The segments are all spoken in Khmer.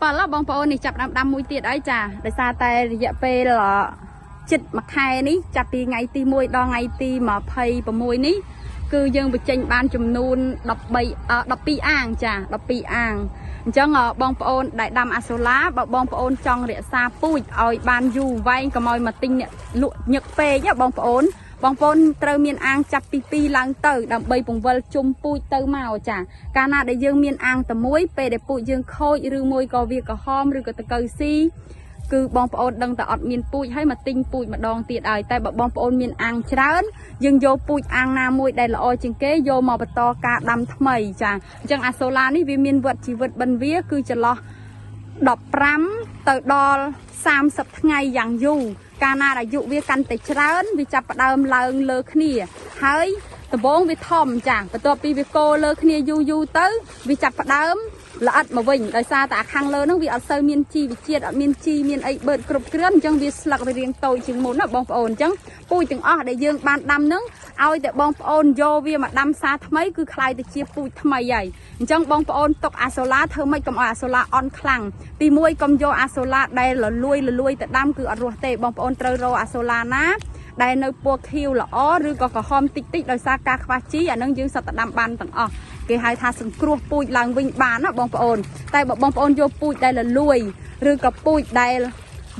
7បងប្អូននេះចាប់ដើមដាំមួយទៀតអីចាដោយសារតែរយៈពេលជិតមួយខែនេះចាប់ពីថ្ងៃទី1ដល់ថ្ងៃទី26នេះគឺយើងបញ្ចេញបានចំនួន13 12អាងចា12អាងអញ្ចឹងបងប្អូនដែលដាំអាសូឡាបើបងប្អូនចង់រក្សាពូជឲ្យបានយូរវែងកុំឲ្យមកទិញអ្នកលក់ញឹកពេកបងប្អូនបងប្អូនត្រូវមានអាងចាប់ពី2ឡើងទៅដើម្បីពង្វិលជុំពូជទៅមកចាកាលណាដែលយើងមានអាងតែមួយពេលដែលពូជយើងខូចឬមួយក៏វាក្រហមឬក៏តកៅស៊ីគឺបងប្អូនដឹងតែអត់មានពូជហើយមកទិញពូជម្ដងទៀតហើយតែបើបងប្អូនមានអាងច្រើនយើងយកពូជអាងណាមួយដែលល្អជាងគេយកមកបន្តការដាំថ្មីចាអញ្ចឹងអាសូឡានេះវាមានវដ្តជីវិតបិណ្ឌវាគឺចន្លោះ15ទៅដល់30ថ្ងៃយ៉ាងយូរកាលណាអាយុវាកាន់តែច្រើនវាចាប់ផ្ដើមឡើងលើគ្នាហើយដំបងវាធំចាបន្ទាប់ពីវាកោលើគ្នាយូរយូរទៅវាចាប់ផ្ដើមល្អិតមកវិញដោយសារតែអាខាងលើហ្នឹងវាអត់សូវមានជីវជាតិអត់មានជីមានអីបឺតគ្រប់គ្រាន់អញ្ចឹងវាស្លឹកវារាងតូចជាងមុនណាបងប្អូនអញ្ចឹងពូជទាំងអស់ដែលយើងបានដាំហ្នឹងឲ្យតែបងប្អូនយកវាមកដាំសារថ្មីគឺក្លាយទៅជាពូជថ្មីហើយអញ្ចឹងបងប្អូនទុកអាសូឡាធ្វើម៉េចកុំឲ្យអាសូឡាអន់ខ្លាំងទី1កុំយកអាសូឡាដែលលលួយលលួយទៅដាំគឺអត់រស់ទេបងប្អូនត្រូវរកអាសូឡាណាដែលនៅពណ៌ខៀវល្អឬក៏ក្រហមតិចតិចដោយសារការខ្វះជីអានឹងយើងសត្វតែដាំបានទាំងអស់គេហៅថាសង្គ្រោះពូជឡើងវិញបានណាបងប្អូនតែបើបងប្អូនយកពូជដែលលលួយឬក៏ពូជដែល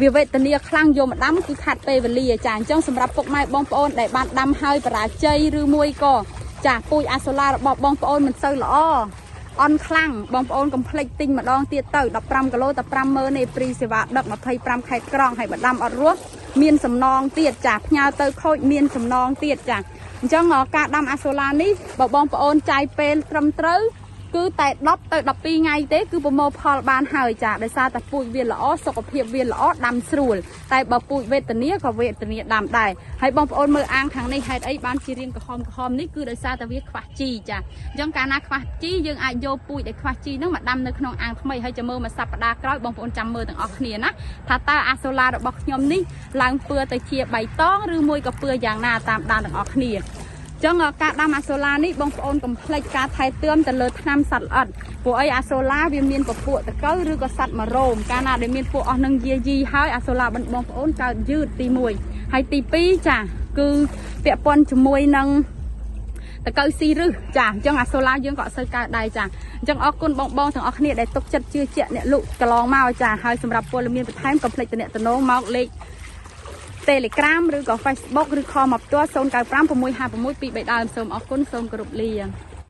វាវេទនាខ្លាំងយកមកដាំគឺខាត់ពេលវេលាចាអញ្ចឹងសម្រាប់ពុកម៉ែបងប្អូនដែលបានដាំហើយបរាជ័យឬមួយក៏ចាពូជអាសូឡារបស់បងប្អូនមិនសូវល្អអន់ខ្លាំងបងប្អូនកុំភ្លេចទិញម្ដងទៀតទៅ15គីឡូតែ50000នេះព្រីសេវាដឹក25ខេត្តក្រុងហើយបើដាំអត់រស់មានសំណងទៀតចាផ្ញើទៅខូចមានសំណងទៀតចាអញ្ចឹងការដាំអាសូឡានេះបើបងប្អូនចាយពេលត្រឹមត្រូវគឺតែ10ទៅ12ថ្ងៃទេគឺប្រមូលផលបានហើយចាដោយសារតែពូជវាល្អសុខភាពវាល្អដាំស្រួលតែបើពូជវេទនាក៏វេទនាដាំដែរហើយបងប្អូនមើលអាងខាងនេះហេតុអីបានជារាងក្រហមក្រហមនេះគឺដោយសារតែវាខ្វះជីចាអញ្ចឹងកាលណាខ្វះជីយើងអាចយកពូជដែលខ្វះជីហ្នឹងមកដាំនៅក្នុងអាងថ្មីហើយចាំមើលមួយសប្តាហ៍ក្រោយបងប្អូនចាំមើលទាំងអស់គ្នាណាថាតើអាសូឡារបស់ខ្ញុំនេះឡើងពឿទៅជាបៃតងឬមួយក៏ពឿយ៉ាងណាតាមដានទាំងអស់គ្នាចឹងការដាំអាសូឡានេះបងប្អូនកុំភ្លេចការថែទាំទៅលើថ្នាំសត្វល្អិតព្រោះអីអាសូឡាវាមានពពួកតកៅឬក៏សត្វមរោមកាលណាដែលមានពួកអស់នឹងយាយីហើយអាសូឡាបងប្អូនកើតយឺតទី1ហើយទី2ចាគឺពាក់ព័ន្ធជាមួយនឹងតកៅស៊ីរឹសចាអញ្ចឹងអាសូឡាយើងក៏អត់សូវកើតដែរចាអញ្ចឹងអរគុណបងបងទាំងអស់គ្នាដែលទុកចិត្តជឿជាក់អ្នកលក់កន្លងមកចាហើយសម្រាប់ព័ត៌មានបន្ថែមកុំភ្លេចទំនាក់ទំនងមកលេខ Telegram ឬក៏ Facebook ឬខមកផ្ទាល់095 656 23ដើមសូមអរគុណសូមគោរពលា។